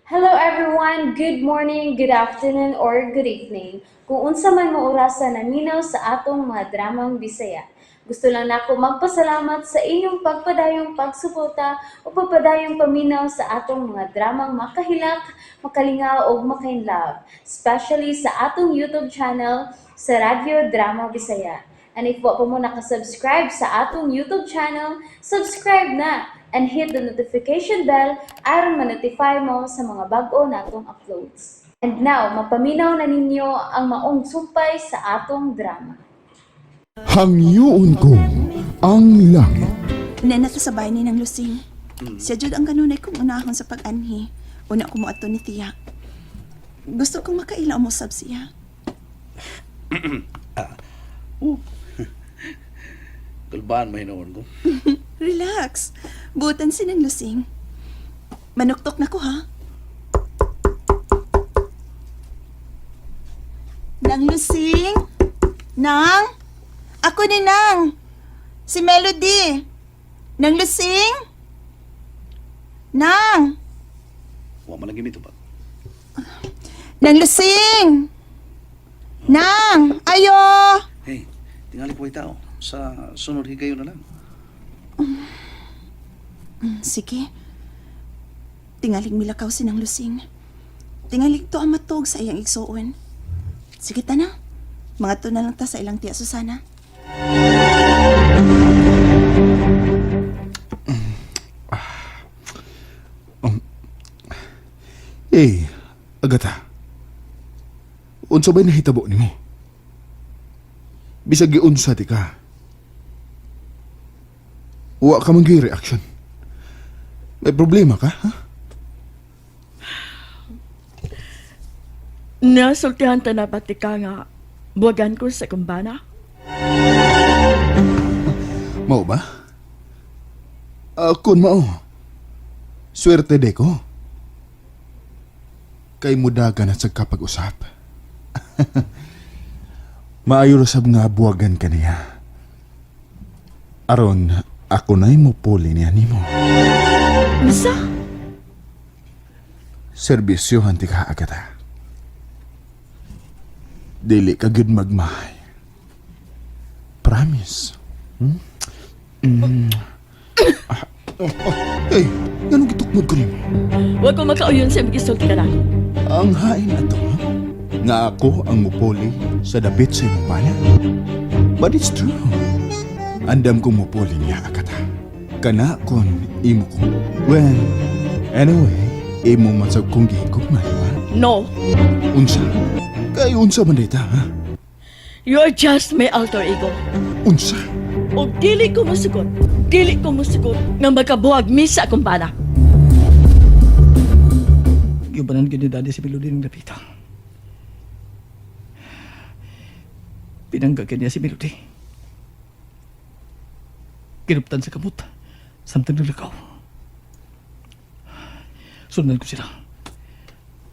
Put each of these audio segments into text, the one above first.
Hello everyone! Good morning, good afternoon, or good evening. Kung unsa man mo orasa naminaw sa atong mga dramang Bisaya. Gusto lang nako magpasalamat sa inyong pagpadayong pagsuporta o pagpadayong paminaw sa atong mga dramang makahilak, makalingaw ug makainlove, especially sa atong YouTube channel sa Radyo Drama Bisaya. And if wa pa mo nakasubscribe sa atong YouTube channel, subscribe na and hit the notification bell aron ma-notify mo sa mga bag-o natong uploads. And now, mapaminaw na ninyo ang maong sumpay sa atong drama. Hangyoon ko ang langit. Nena to sa bahay ni Nang Lusing. Siya jud ang kanunay kong unahon sa pag-anhi. Una ko moadto ni Tiya. Gusto kong makaila mo sab siya. Kulbaan mo hinuon ko. Relax. Butan si Nang Lusing. Manuktok na ko, ha? Nang Lusing? Nang? Ako ni Nang. Si Melody. Nang Lusing? Nang? Wa man lagi mitubag. Nang Lusing! Nang! Ayo! Hey, tingali ko tao. Sa sunod higayon na lang. Sige. Tingalig milakaw si Nang Lusing. Tingalig to ang matog sa iyang igsuon. Sige ta na. Mga to na lang ta sa ilang tiya Susana. Eh, Agata. Unsa ba'y nahitabo nimo? Bisag giunsa ti ka. Wa ka man gyud reaction. May problema ka, ha? Nasultihan ta na ba ti ka nga buwagan ko sa kumbana? Mao ba? Kun mao. Swerte de ko. Kay mudagan at sa kapag-usap. Maayo ra sab nga buwagan ka niya. Aron, ako na'y mupuli niya nimo. Unsa? Serbisyohan ti ka, Agata. Dili ka gud magmahay. Promise. Hmm? Mm. Ah, oh, oh. Hey, nganong gitukmod ko nimo? Wa ko makauyon sa imong gisulti ka na. Ang hain ato, ha? Nga ako ang mupuli sa dapit sa imong bana. But it's true. Andam kong mupuli niya, Agata. Kana kon imo ko. Well, anyway, imo man sa kong gihigugma, di ba? No, Unsa? Kay unsa man dita, ha? you're just my alter ego. Unsa? Og dili ko musugot, dili ko musugot nga magkabuwag mi sa kumbana. Giubanan gyud ni Daddy si Melody ng dapita. Pinangga gyud niya si Melody. Kinuptan sa kamot. Samtang naglakaw. Sundan ko sila.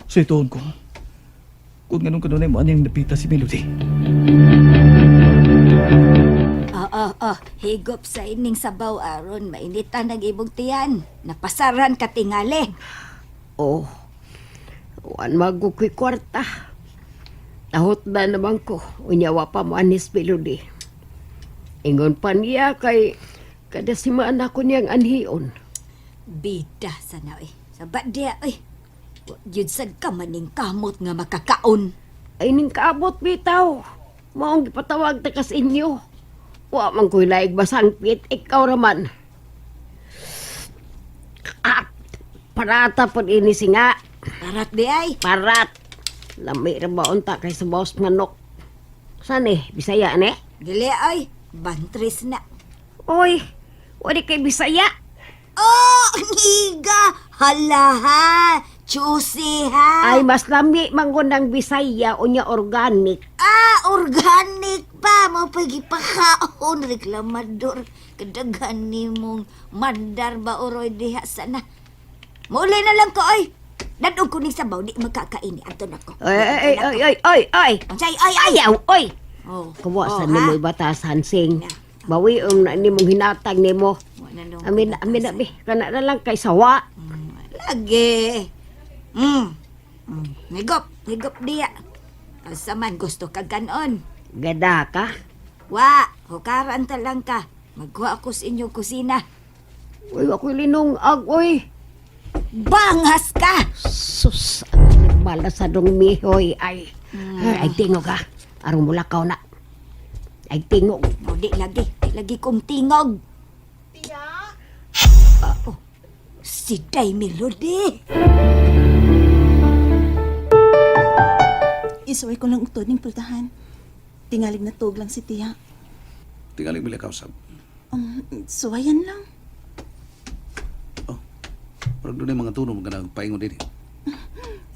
Suituon ko. Kung ganun kanunay mo aning dapita si Melody. Oo, oh, higop sa ining sabaw aron mainitan ang ibog tiyan. Napasaran ka tingali. Oh, wan magukoy kwarta. Tahot na naman ko, unyawa pa mo anis Melody. Ingon pa niya kay kada simaan ako niyang anhion. Bida sana oy. Saba diya oy. Wa gyud sad ka maning kamot nga makakaon. Ay ning kaabot bitaw. Maong gipatawag ta kas inyo. Wa man ko'y laig basangpit, ikaw raman. Ah, parata pod ini singa. Parat di ay. Parat. Lami ra ba unta kay sa boss manok. San eh? Bisaya ne? Dili oy. Bantris na. Oy, wala kay Bisaya. Oh, ngiga. Hala ha. Choosy ha. Ay, mas lami mangon ng Bisaya unya organic. Ah, organic pa. Mo pagipakaon reklamador. Kadaghan nimong mandar ba oroy diha sana. Mauli na lang ko oy. Dadog ko ning sabaw di magkakaini ato nako. Ay, ay, ay, ay, ay, ay. Unsay ay ay. Ayaw, oy. Oh. Kawasan oh, nimo ha? ibatasan, sing. Bawiom na nimong hinatag nimo. Wa na nung Amin, amin na, be. Kana na lang kay sawa. Lagi. Higop, higop diya. Asa man gusto kag kanon. Gada ka? Wa, hukaran ta lang ka. Magkuha ako sa inyong kusina. Uy, ako'y linungag, uy. Bangas ka! Sus, ang nagmala sa dong mihoy ay. Ay, tingog ha. Aron mulakaw na. Ay, tingog. O, di lagi, di lagi kong tingog. Tiya? Oh, si Day Melody. Isuway ko lang utod ning pultahan. Tingalig na tuog lang si Tiya. Tingali milakaw sab. Suwayan lang. Oh. Murag dunay mga tuno mga nagpaingon dinhi.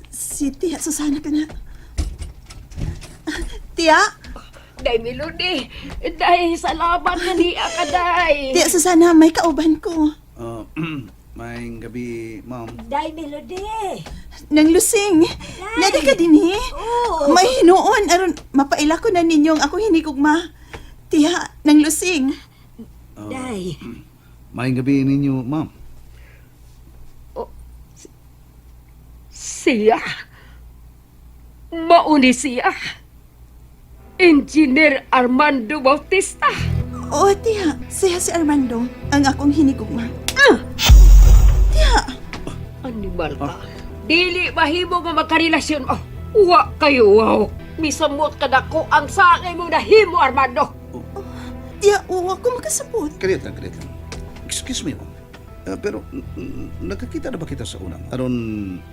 Si Tiya Susana ka na. Tiya! Day, Melody. Day, salamat na niya ka, Day. Tiya Susana, may kauban ko. Maayong gabi, ma'am. Day Melody. Nang lusing. Nadi ka din eh. Oo. May hinuon. Aron, mapaila ko na ninyong ako hinigugma. Tiya, nang lusing. Day. Maayong gabi ninyo, ma'am. Siya. Mauni siya. Engineer Armando Bautista. Oo, tiya. Siya si Armando, ang akong hinigugma. Tiya, Animal ka. Dili mahimo nga magkarelasyon mo. Uwa kayo, wow. Misamot ka na ko ang sangay mo nahimo, Armando. tiya, oo, ako makasabot. Kalit lang, kalit lang. Excuse me, ma'am. Pero nakakita na ba kita sa unang? Aron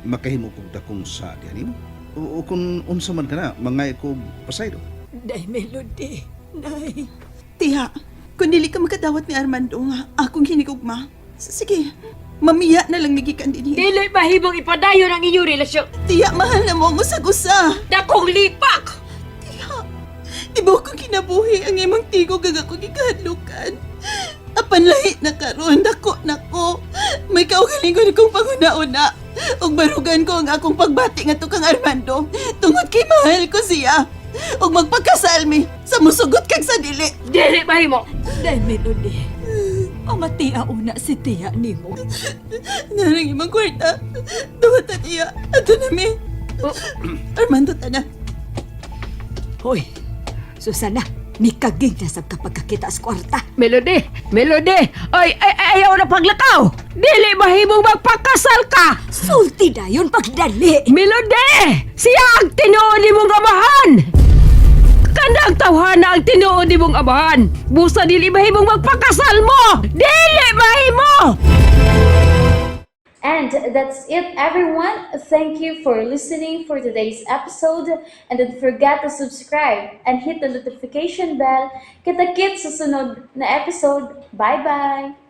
makahimo kog dakong sa diyan nimo? O kung unsa man ka na, mangay ko pasaylo. Day Melody. Day. Tiya, kung dili ka makadawat ni Armando nga akong hinigugma, sige, mamiya na lang migikan din. Dili mahimong ipadayon ang inyong relasyon. Tiya, mahal na mo ang usag-usa. Dakong lipak! Tiya, di ba akong kinabuhi ang imong tigog ang akong gikahadlukan? Apan lahi na karon, dako na ko. May kaugalingon kong panguna-una. Ug barugan ko ang akong pagbati nga kang Armando tungod kay mahal ko siya. Ug magpagkasal mi sa musugot kag sa dili. Dili mahimo! Day Melody. Pamatiya una si tiya nimo. Narang imong kwarta. Duwat ta tiya. Ato na mi. Armando ta na. Hoy, Susana, mikaging na sab kapag kakita sa kwarta. Melody! Melody! Ay, ay, ay, ayaw na paglakaw! Dili mahimong magpakasal ka! Sulti dayon pagdali. Melody! Siya ang tinuod nimong amahan! Kanang tawhana ang tinuod nimong amahan! Busa dili mahimong magpakasal mo! Dili mahimo! And that's it, everyone. Thank you for listening for today's episode. And don't forget to subscribe and hit the notification bell. Kita-kits sa sunod na episode. Bye-bye!